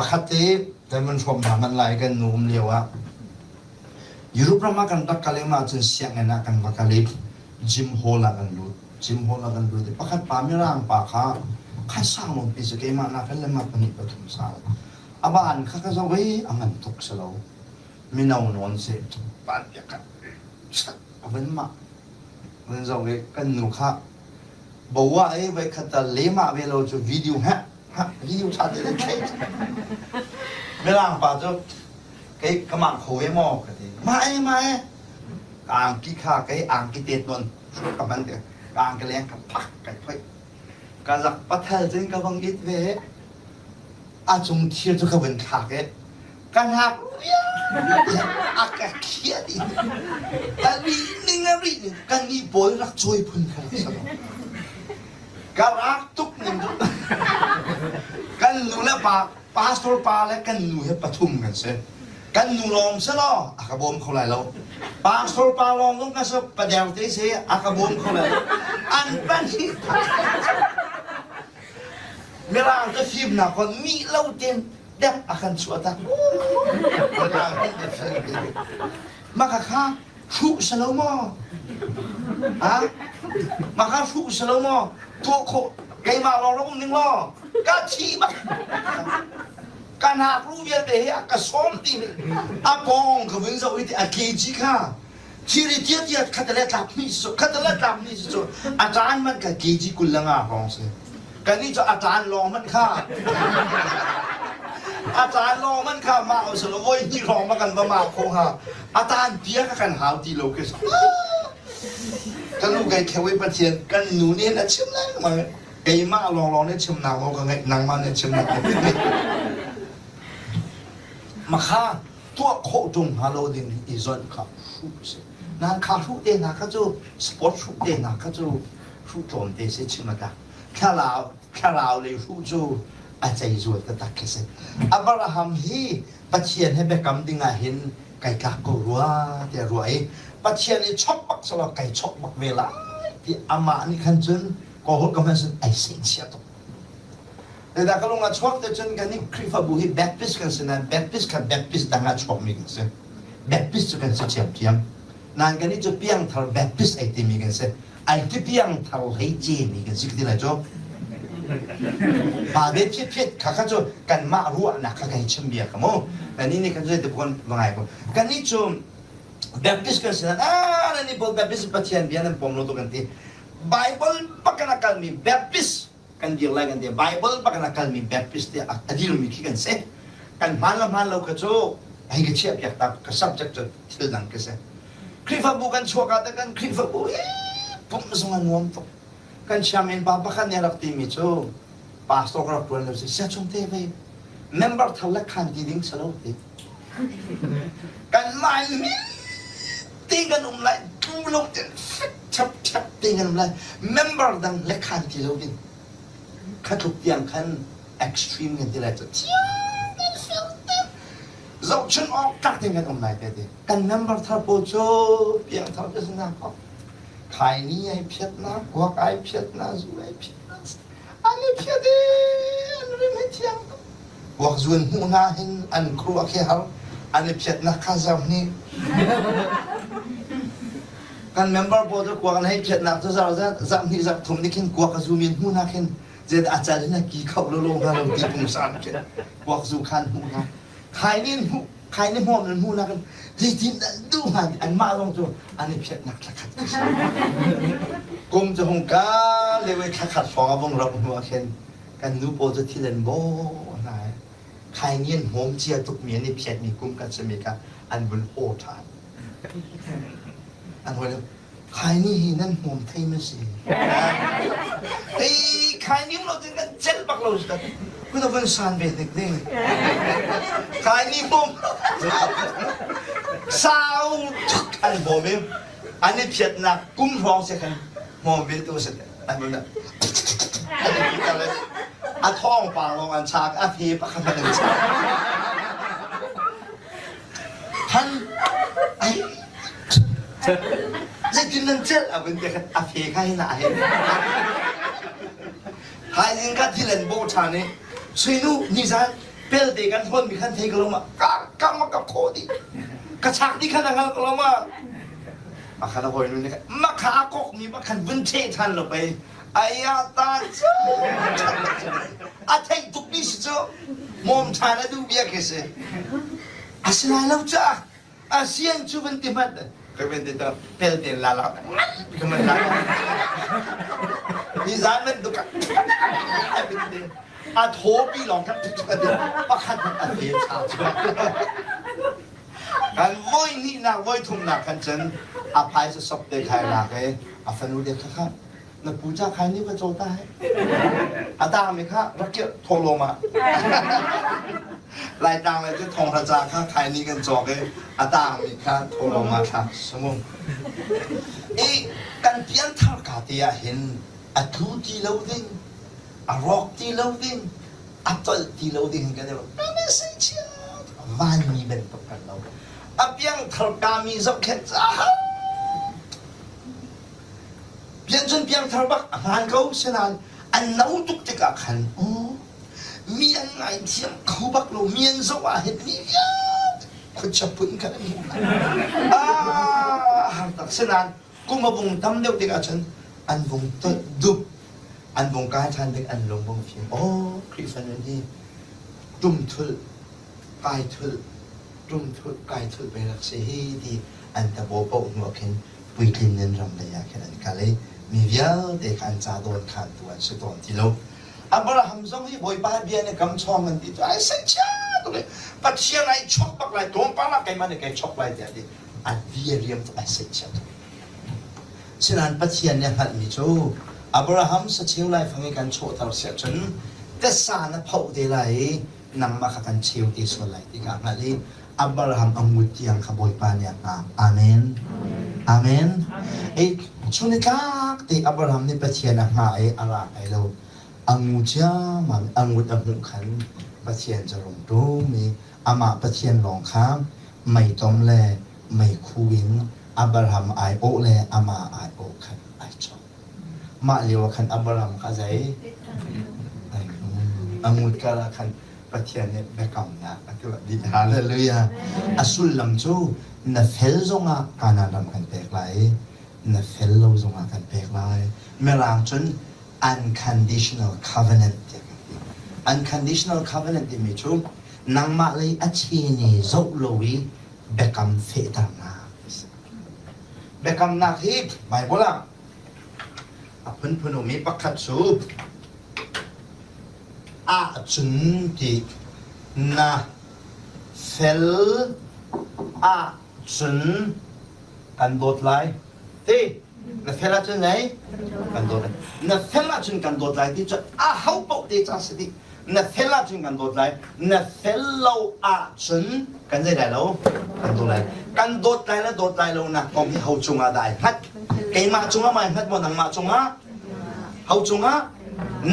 Pakhat te kan van hrawm hna hmanh lai kan nu um lio ah Europe ram ah kan rak kal i mah cun sianginn ah kan va kal i gym hall ah kan lut. Gym hall ah kan lut i pakhat pa mirang pa kha kha sang nawn pi si keimah nakin le mah pahnih pathum sang. A ban kha ka zoh i a ngan tuk si lo. Mino nawn si ban bia kha a van mah. Van zoh i kan nu kha Boa i voikhat tal lehmah ve lo cu video heh video ṭha te le thei. Mirang pa cu kei ka mah kho ve maw ka ti. Mah e mah e. Ka angki kha kei angki tet nawn ka hman te. Ka angki leng ka phak kai phoih. Ka zak pathal cun ka vang it ve. A cung thir cu ka vun thlak i ka hnak a ka khiah dih. A rih ning a rih ning kan nih pawl rak cawi phun kha rak si lo. Ka rak tuk ning cu kan nu le pa pastor pa le kan nu he pathum kan si. Kan nu lawng si law a ka bawm kho lai lo. Pastor pa lawng zong ka si pader te si a ka bawm kho lai lo. An pahnih Mirang ka fimnak kon mi lo ten dep a kan chuah tak. Mirang hin ka fim. Maka kha hruh si lo maw? Ha? Maka hruh si lo maw? Tuah khawh keimah lawng rak um ning law ka thi bak. Ka hnakruh vialte hi a ka sawm ti nih a pawng ka vun zoh i ti a kg kha thiri tia tia khatale tlak hnih si cu khatale tlak hnih si cu a ṭaan man kha kg 25 hrawng si. Kannih cu a ṭaan lawng hmanh kha a ṭaan lawng hmanh kha mah usih law voi hnih hrawng ma kan va ma kho hnga. A taan bia kha kan hau ti lo khi ka nu kai kheu i Pathian kan nu nih hin a chim lengmang keimah lawnglawng nih chimnak nawl ka ngeih nangmah nih chimnak nawl ka ngeih makha tuah khawh ṭung hnga lo ding i zonh kha hruh a si nan kha hruh te hna kha cu sport hruh te hna kha cu hruh tlawmte si chim a tak thlarau thlarau lei hruh cu a cei zual taktak khi si Abraham hi Pathian he biakam ding ah hin kai tlak ko rua tiah ruah i Pathian i chok bak selaw kai chok bak ve lai ti amah nih khan cun kaw ka hman sin ai sehchia tuk Zeidah ka lung a chuak te cun kan nih Khrihfabu hi Baptist kan si nain Baptist kha Baptist dang ah chuakmi kan si. Baptist cu kan si ṭhiamṭhiam. Nain kan nih cu piangthar Baptist ai timi kan si. Ai ti piangthar hlei cemi kan si ka ti lai cu. Pa ve phiat phiat kha kha cu kanmah ruahnak kha kan chim bia ka mu. Kan nih nih kan cu te va ngai ko. Kan nih cu Baptist kan si nain ah nan nih pawl Baptist Pathian bia nan pom lo tu kan ti. Bible bak in a kalmi Baptist kan dir lai kan ti Bible bak in a kalmi Baptist tiah a dirmi khi kan si. Kan hmaan le hmaan lo kha cu hei ka chiah piak ta ka subject cu thil dang ka si. Khrihfabu kan chuak ah kan Khrihfabu hi pumh zong a nuam tuk. Kan sianginn pa pakhat nih a rak timi cu pastor ka rak tuan lo si siachung te ve member thar le khan ti ding si lo ti. Kanmah min te kan um lai tu lo ten fek ṭhep ṭhep te kan um lai member dang le khan ti lo ding kha tluk tiang khan extreme kan ti lai cu thiang kan fel te zohchun awk tlak te kan um lai te ti kan member thar pawl cu piang thar te sin ko khaini ai phiat na kuak ai phiat na zu ai phiat na an i phiat i an rim hi thiang tuk kuak zuan hmuh hna hin an khuaruah khi har an i phiatnak kha zau hnih kan member pawl cu kuak an hei phiatnak cu zar zat hnih zar thum nih khin kuak a zumi an hmuh hna khin zet a cal hin a ki kho lo lo hnga lo ti pungsan khin kuak zu khan hmuh hna khai nih hmuh khai nih hmuam nan hmuh nak in zeitin dah duh hnga anmah zong cu an i phiatnak thlakhat kum cu hung ka lewe thlakhat hrawng a vung rauh hnu ah khin kan nu pawl cu thil an bawh hna i khainian hmawm cia tukmi an i phiatmi kum kan simi kha an vun haw ṭhan. An hawi khaini hi nan hmawm thei ma si? Hei khaini lo cun kan celh bak lo si kun a vun san ve hnik ding. Khaini hmawm sau tuk an hmawm i an i phiatnak kum hrawng si khan hmawm ve tu si an vun a thawngpang lawng an chak a fe pakhat an chak han ai zeitin nan celh a vun ti khan a fe kha hin a hin haizing ka thil an bawh ṭhan i suinu nizan. Pelte kan hlawn mi khan thei ko lo ma ka ka ma ka khaw dih ka chak dih khan a hngal ko lo ma ma khan a hawi nu nih ma kha a kok mi ma khan vun cheh than lo pei aya ta cu a theih tuk mi si cu mom than a duh bia khi si a si lai lo ca a sian cu van ti hmanh ka van ti ta pel te la la ka man la ni zan man tu ka a thaw pi lawng kha pakhat a te cha kan voi hnih nak voi thum nak khan cun a phaisa sop te khai lak e a fanu de kha kha Na pu ca khai nih va caw ta he. A tangmi kha rak kirh thawhlawm ah. Laitlang le cu thonghra ca kha khai nih kan cawk i a tangmi kha thawhlawm ah thlak sumung. I kan pianthar ka te ah hin a tlu ti lo ding, a rawk ti lo ding, a tolh ti lo ding kan i ruah. Vanmi bantuk kan lo. A piangthar kami zohkhenh caah Pian cun piangthar bak a hmaan ko sinain an no tuk tikah khan aw mi an ngaithiam kho bak lo mi an zoh ah hin mi vialte khuachia phun khan an hmuh hna. Ah har tak sinain kum a vung tam deuh tikah cun an vung tolh dup an vung kai ṭhan tik an lung vung fim aw Khrihfa nun hi tum thulh kai thulh tum thulh kai thulh pei rak si hi ti an tabaw paoh hnu ah khin puitlin in ram lei ah khin an kal i mi vialte kha an ca dawn khantu an si tawn ti lo. Abraham zong hi Bawipa bia nih kam chawng an ti cu ai seichia tuk i Pathian ai chok bak lai tlawmpal ah keimah nih kai chok lai tiah ti a bia riam tuk ai seichia tuk. Sinain Pathian nih a hngalhmi cu Abraham sacheu laifang i kan chawhter siah cun tasa na phoh te lai i nangmah kha kan cheu te sual lai ti kha a hngalh i Abraham a ngut tiang kha Bawipa nih a hngak. Amen. Amen. I chun i tlak te Abraham nih Pathian a hngah i a rak ai lo. A ngu ciammam a ngut a hmuh khan Pathian cu rung ṭum i amah Pathian lawng kha meitom le meikhu in Abraham ai awh le amah ai awh khan ai chawk. Mah lio ah khan Abraham kha zei? A ngut kar ah khan Pathian nih biakamnak a tuah dih. Hallelujah. A sullam cu na fel zongah Kanaan ram kan pek lai i na fel lo zongah kan pek lai. Mirang cun unconditional covenant tiah kan ti. Unconditional covenant timi cu nangmah lei a chene zoh lo i biakam fehternak a si. Biakamnak hi Bible ah a phunphun um i pakhat cu ahcun ti na fel ahcun kan dawt lai ti na fel ahcun nei kan dawt lai na fel ahcun kan dawt lai ti cu a ho paoh te ca si dih na fel ahcun kan dawt lai na fel lo ahcun kan zei lai lo kan dawt lai kan dawt lai le dawt lai lo nak kong hi ho cungah dah ai hngat keimah cungah mai hngat maw nangmah cungah ho cungah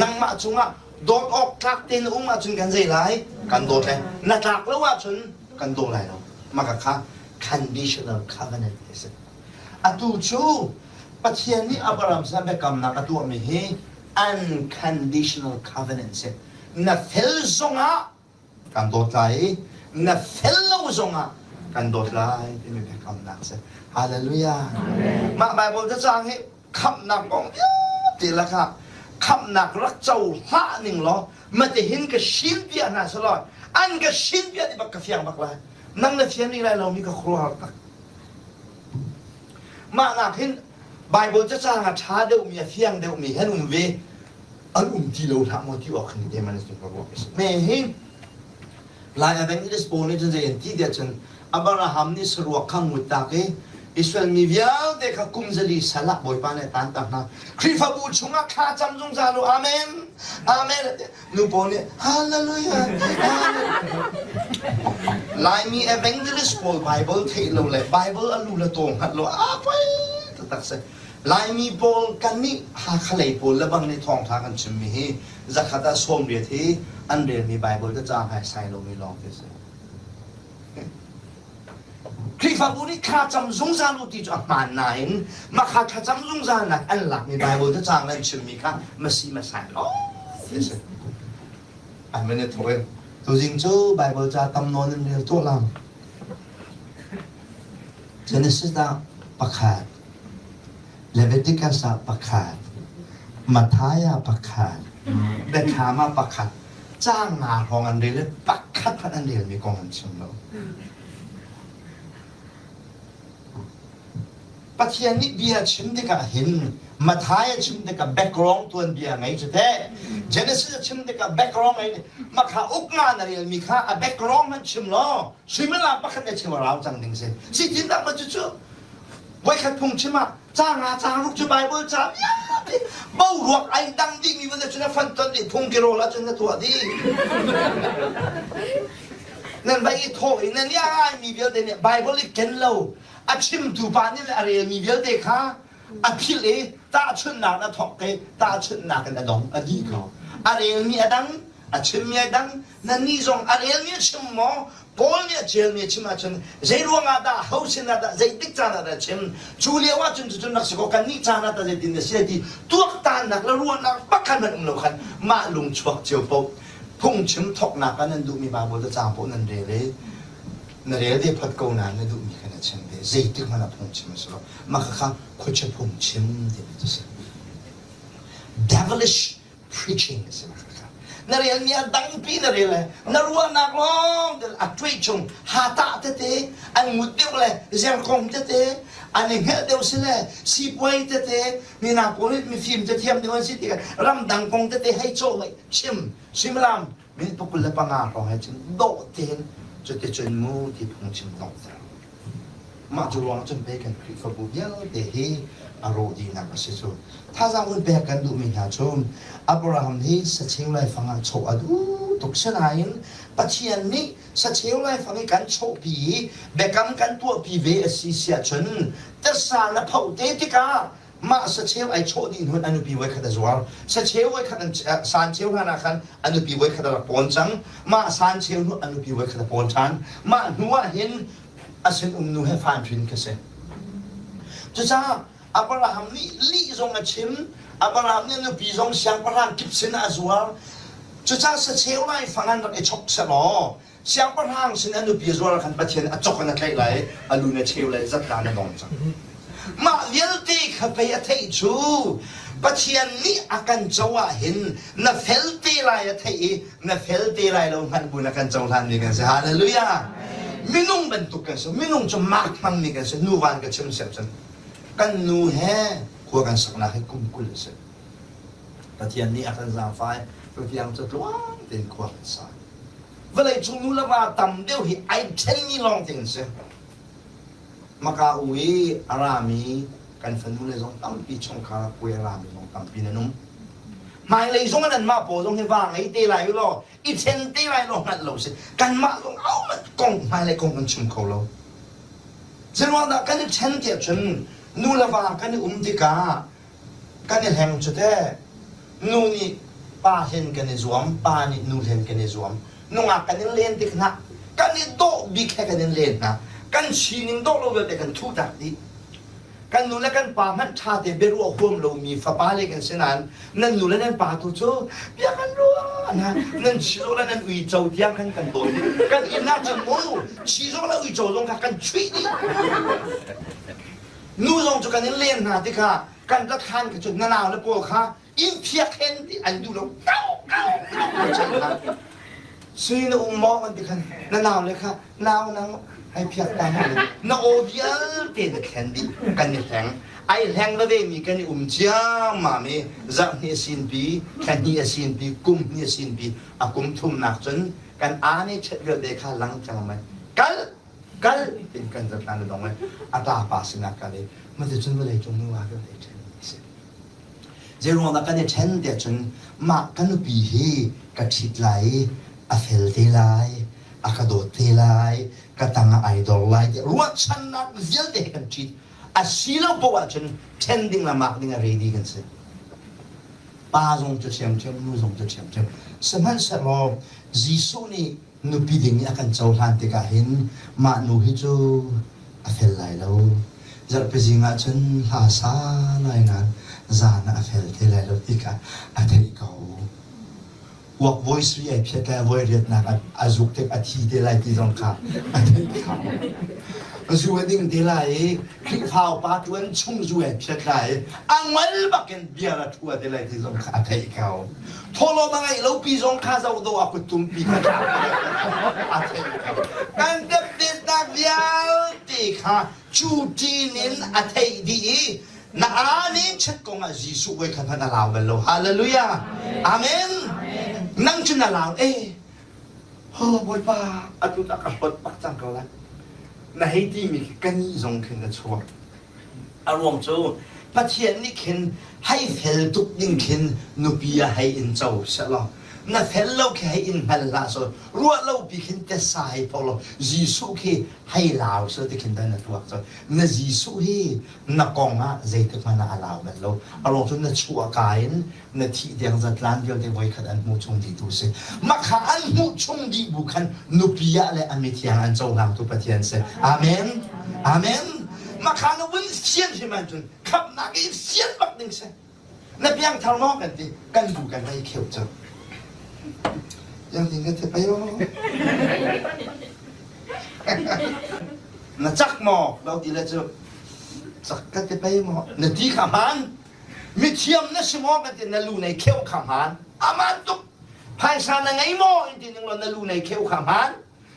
nangmah cungah dawt awk tlak tein um ahcun kan zei lai kan dawt lai na tlak lo ahcun kan daw lai lo maka kha conditional covenant ti si atu cu Pathian nih Abraham sinah biakamnak a tuahmi hi unconditional covenant si. Na fel zongah kan dawt lai i na fel lo zongah kan dawt lai timi biakamnak si. Hallelujah. Mah Bible cacang hi khamhnak kong vialte lakah khamhnak rak co hlah ning law matihin ka shin piah hna selaw an ka shin piah ti bak ka fiang bak lai nang na fian rih lai lo mi ka khuaruahhar tak Mah nak hin Bible cacang a ṭha deuhmi, a fiang deuhmi han um ve. An um ti lo hlah maw ti awk khin te man ka ruah si. Me hi Lai Evangelist pawl nih cun zei an ti tiah cun Abraham nih saruak kha ngut tak i Israel mi vialte kha kum zali sal ah Bawipa nih a tantak hna. Khrihfabu chungah thla cam zungzal u. Amen. Amen. Nu pawl nih hallelujah Laimi evangelist pawl Bible theih lo le Bible a lu le taw hngalh lo a poi taktak si. Laimi pawl kan nih Hakha lei pawl le bang nih thawngtha kan chimmi hi zakhat ah 80 hi an relmi Bible cacang hai sai lomi lawng te si. Khrihfabu nih thlacam zungzal u ti cu a hmaan nain mahka thlacam zungzalnak an lakmi Baibal cacang le an chimmi kha masi masai lawng ti a si. An van i thawk in. Tuzing cu Bible ca tam nawn in rel tuah lang. Genesis ah pakhat, Leviticus ah pakhat, Matthai ah pakhat, Biathlam ah pakhat, caang nga hrawng an rel i pakhat hmanh an relmi kong an chim lo. Pathian nih bia chim tikah hin Matthai a chim tikah background tuanbia ngei cu teh. Genesis a chim tikah background ngei makha uk nga na relmi kha a background hmanh chim law suimilam pakhat na chim a rau cang ding si. Si tin dah ma cucu voikhat phung chim ah ca nga ca ruk cu Bible ca vialte boruak ai dang dingmi van cun a fan ton dih phung ki rawl ahcun na tuah dih. Nan vai i thawh i nan i mi vialte nih Bible i ken lo a chimtu pa nih le a relmi vialte kha a philh i tahchunhnak na thawk i tahchunhnak in a dong a dih ko. A relmi a dang, a chimmi a dang, nannih zong a relmi a chim maw? Paul nih a ṭialmi a chim ahcun zei ruangah dah ho sinah dah zeitik caan ah dah a chim? Cu lio ahcun cucun rak si kaw kannih caan ah tah zeitin a si ti tuaktannak le ruahnak pakhat hmanh um lo khan mah lungchuak cio paoh phungchim thawknak ah nan duhmi Baibal cacang paoh nan rel i na rel ve phot ko nain na duhmi kha na chim ve zeitik hmanh ah phungchim a si lo mah khakha khuachia phungchim timi cu si devilish preaching a si mah khakha na relmi a dangpi na rel le na ruahnak lawng te a tuai chung hata tete an ngut deuh le zerkong tete an i hngelh deuh si le sipuai tete minak pawl nih mifim cathiam deuh an si tikah ramdang kong tete hei cawh chim suimilam minute 25 hrawng he cun dawh tein cuticun mu ti phungchim donghter. Mah cu ruang cun pei kan Khrihfabu vialte hi a rawh dihnak a si cu. Thazaang hun pek kan duhmi hna cu Abraham hi sacheu laifang ah chawh a duh tuk sinain Pathian nih sacheu laifang i kan chawhpi i biakam kan tuahpi ve a si siah cun tasa na phoh te tikah mah sacheu ai chawh dih hnu a nupi voikhat a zuar sacheu voikhat an san cheu hlan ah khan a nupi voikhat a rak pawn cang mah san cheu hnu a nupi voikhat a pawn ṭhan mah hnu ah hin a sin um nu he fan hrin ka si cucaah Abraham nih lih zong a chim Abraham nih nupi zong siangpahrang kip sin ah a zuar cucaah sacheu lai fang an rak i chok selaw Siangpahrang sin a nupi zuar khan Pathian a cok in a tlaih lai, a lu na cheu lai, zatla na dong cang. Mah vialte kha pei a theih cu Pathian nih a kan co ah hin na fel te lai a theih i na fel te lai lo hngalh bu na kan cohlan mi kan si. Hallelujah! Minung bantuk kan si. Minung cu mark hmangmi kan si. Nuvan ka chim siap cun kan nu he khua kan saknak hi kum 20 a si. Pathian nih a kan zaangfah i tutiang cu tluang tein khua kan sa. Vawleicung nu le va tam deuh hi ai ṭhenmi lawng te an si. Maka u i a rami kan fanu le zong tampi chungkhar ah puai a rami zong tampi nan um. Hmailei zong ah nanmah pawl zong hi va ngei te lai u law i ṭhen te lai law hngalh lo si. Kanmah zong ahohmanh kong hmailei kong kan chim kho lo. Zeiruangdah kan i ṭhen tiah cun nu le va kan i um tikah kan i hleng cu teh. Nu nih pa hlen kan i zuam, pa nih nu hlen kan i zuam. Nungak kan in len tik hna, kan i dawh bik he kan in len hna. Kan sining dawh lo vialte kan thuh tak dih. Kan nu le kan pa hmanh ṭha te biaruah huam lomi fapa le kan si nain nan nu le nan pa tu cu bia kan ruah hna. Nan chizawh le nan uico tiang khan kan dawi dih. Kan inn ah cun mu chizawh le uico zong kha kan chuih dih. Nu zong cu kan in len hna tikah kan rat hlan kha cun na nau le pawl kha inn phiak hen ti an duh lo kau kau kau an chan kha sui na um maw kan ti khan na nau le kha nau nang ai phiak ta na na aw vialte na thlen dih kan i hleng ai hleng veve mi kan i um ciammam i zarh hnih a sin pi thla hnih a sin pi kum hnih a sin pi a kum thumnak cun kan aa ne chet vialte kha lang cang mai kal kal tin kan zatlan na dong i a ta pa sinah kal i cuticun vawlei cung nu ah kan i ṭhen a si. Zeiruang dah kan i ṭhen tiah cun mah ka nupi hi ka ṭhit lai i a fel te lai, a ka dawt te lai, ka tang ah ai dor lai tiah ruahchannak vialte he kan ṭhit. A si lo paoh ahcun ṭhen ding le mak ding ah ready kan si. Pa zong cu ṭhiamṭhiam, nu zong cu ṭhiamṭhiam. Sihmanhsehlaw Jesuh nih nupi ding i a kan cohlan tikah hin mah nu hi cu a fel lai lo. Zarhpi zing ah cun hla sa lai nain zan ah a fel te lai lo ti kha a theih ko. Uak voi sui ai phiat lai voi riatnak a zuk tik a thi te lai ti zong kha a theih kho. Zu a ding te lai i Khrihfa upa ṭuan chung zu ai phiat lai i a ngol bakin beer a ṭhua te lai ti zong kha a theih ko. Thawhlawm a ngeih lo pi zong kha zoh dawh a kuttum pi kha a theih ko. Kan depdetnak vialte kha cu ṭin in a theih dih i na aa chet kong ah Jesuh voi khat hmanh a lau bal lo. Hallelujah. Amen. Nang cu na lau eh. Ho Bawipa atu ta ka hlot bak cang ko lai. Na hei ti mi khi ka nih zong khin na chuak. A ruang cu Pathian nih khin hei fel tuk ding khin nupi ah hei in co selaw na fel lo khi hei in hngal hlah so ruah lo pi khin tessa hei pho lo Jesuh khi hei lau so ti khin dan na tuak so na Jesuh hi na kong ah zeitik hmanh ah a lau bal lo. A ruang cu na chuah ka in na thih tiang zatlan vialte voikhat an hmuh chung dihtu si. Mah kha an hmuh chung dih bu khan nupi ah le a mithiang an cohlangtu Pathian si. Amen. Amen. Mah kha na vun fian hrim ahcun khamhnak i fian bak ding si. Na piangthar maw kan ti kan bu kan vai kheu cu. Yang ding ka ti pai Na cak maw? Lo ti le cu cak ka ti pei maw? Na ti kha hmaan. Mithiam na si maw kan ti na lu nei kheu kha hmaan. Aman tuk. Phaisa na ngei maw in ti ning law na lu nei kheu kha hmaan.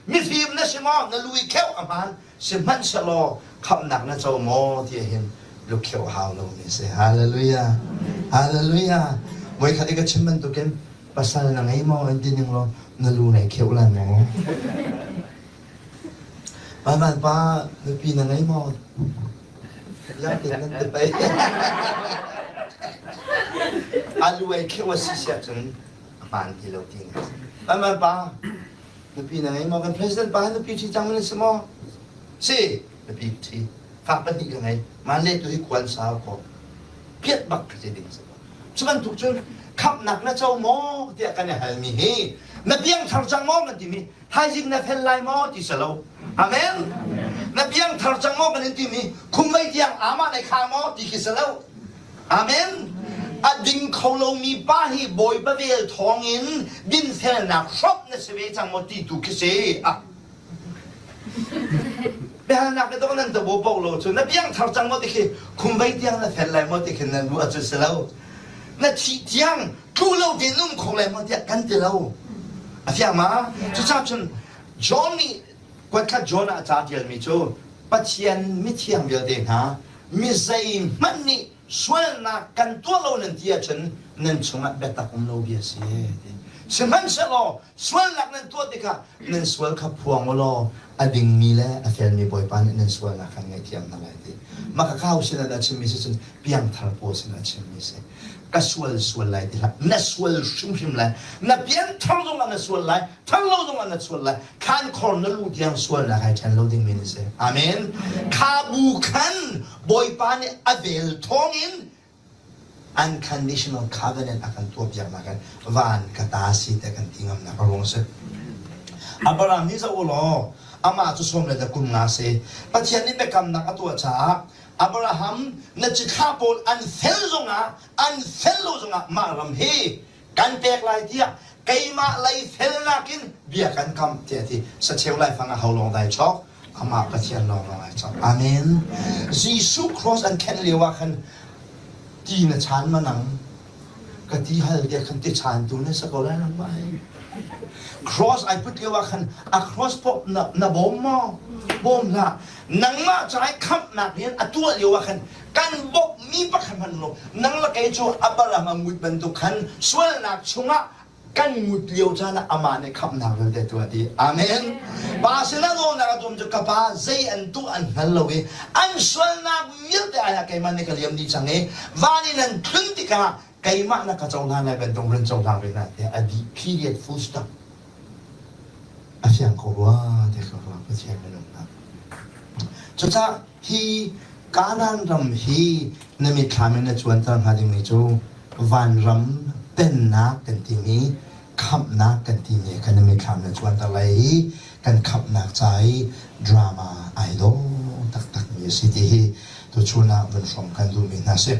Mifim na si maw na lu i kheu a hmaan. Sihmanhsehlaw khamhnak na co maw ti hin lukheu hau lo mi si. Hallelujah. Hallelujah. Voikhat i ka chim bantukin pasal na ngei maw in ti ning law na lu nei kheu lai maw? Van pa nupi na ngei maw? Yang nan ti pei. A lu ei kheu a si siah cun a hmaan ti lo ti na. Van pa nupi na ngei maw? Kan president pa nupi ṭhi cang na si maw? Si, nupi ṭhi. Fa pahnih ka ngei. Man le tu hi kuan sau ko. Piat bak ka si ding si. Cu bantuk cun khamhnak na co maw tiah kan i halmi hi na piangthar cang maw kan timi thaizing na fel lai maw ti si lo. Amen. Na piangthar cang maw kan in timi khumvei tiang amah nei kha maw ti khi si lo. Amen. A ding kho lomi pa hi Bawipa vel thawngin dinfelnak hrawmh na si ve cang maw ti tu khi si. Ah. Biahalnak le dawh nan tabo po lo cu na piangthar cang maw ti khi khumvei tiang na fel lai maw ti khin nan ruah cu si lo. Na thih tiang tlu lo tein um kho lai maw tiah kan ti lo. A fiang ma? Cucaah cun John nih kuatkhat John ah ca tialmi cu Pathian mithiang vialte hna mi zeihmanh nih sualnak kan tuah lo nan ti ahcun nan chungah biatak um lo bia si. Sihmanhsehlaw sualnak nan tuah tikah nan sual kha phuang u law a dingmi le a felmi Bawipa nih nan sualnak khan ngaihthiam hna lai ti. Mah ka kau sinah dah chimmi si cun piangthar pawl sinah chimmi si. Ka sual sual lai ti hlah. Na sual hrimhrim lai. Na pianthar zongah na sual lai. Thar lo zongah na sual lai. Khankhor na lu tiang sualnak ai ṭhen lo dingmi na si. Amen. Kha bu khan Bawipa nih a vel thawngin unconditional covenant a kan tuahpiaknak in van ka ta si te kan ti ngamnak a ruang si. Abraham hi zoh u law amah cu sawm le kum nga si. Pathian nih biakamnak a tuah caah Abraham na cithlah pawl an fel zongah an fel lo zongah mah ram hi kan pek lai tiah keimah lei felnak in bia kan kam tiah ti sacheu laifang a ho lawng dai chok amah Pathian lawng lawng ai chok amen Jesuh cross an khenh lio ah khan ti na chan ma nang ka ti hal tiah khan ti chan tu na sa ko lai nang mai cross ai put lio ah khan a cross pop na, na bawm maw bawm hlah nangmah ca i khamhnak rian a tuah lio ah khan kan bawmhmi pakhat hmanh lo nang le kei cu Abraham a ngut bantuk khan sualnak chungah kan ngut lio caan ah amah nih khamhnak vialte tuah dih amen pa sinah nawlnak a tuam cu ka pa zei an tuah an hngal lo i an sualnak vialte ai ah keimah nih ka liam dih cang i van in an tlun tikah keimah na ka cohlan lai bantuk run cohlang ve hna tiah a dih period full stop a fiang ko rua ti ka ruah Pathian minung hna cucaah hi Kanaan ram hi na mitthlam in na cuanter hnga dingmi cu vanram pennak kan timi khamhnak kan timi kha na mitthlam na cuanter lai i kan khamhnak ca i drama ai dawh taktakmi a si ti hi tuchun ah vun hrawm kan duhmi hna si.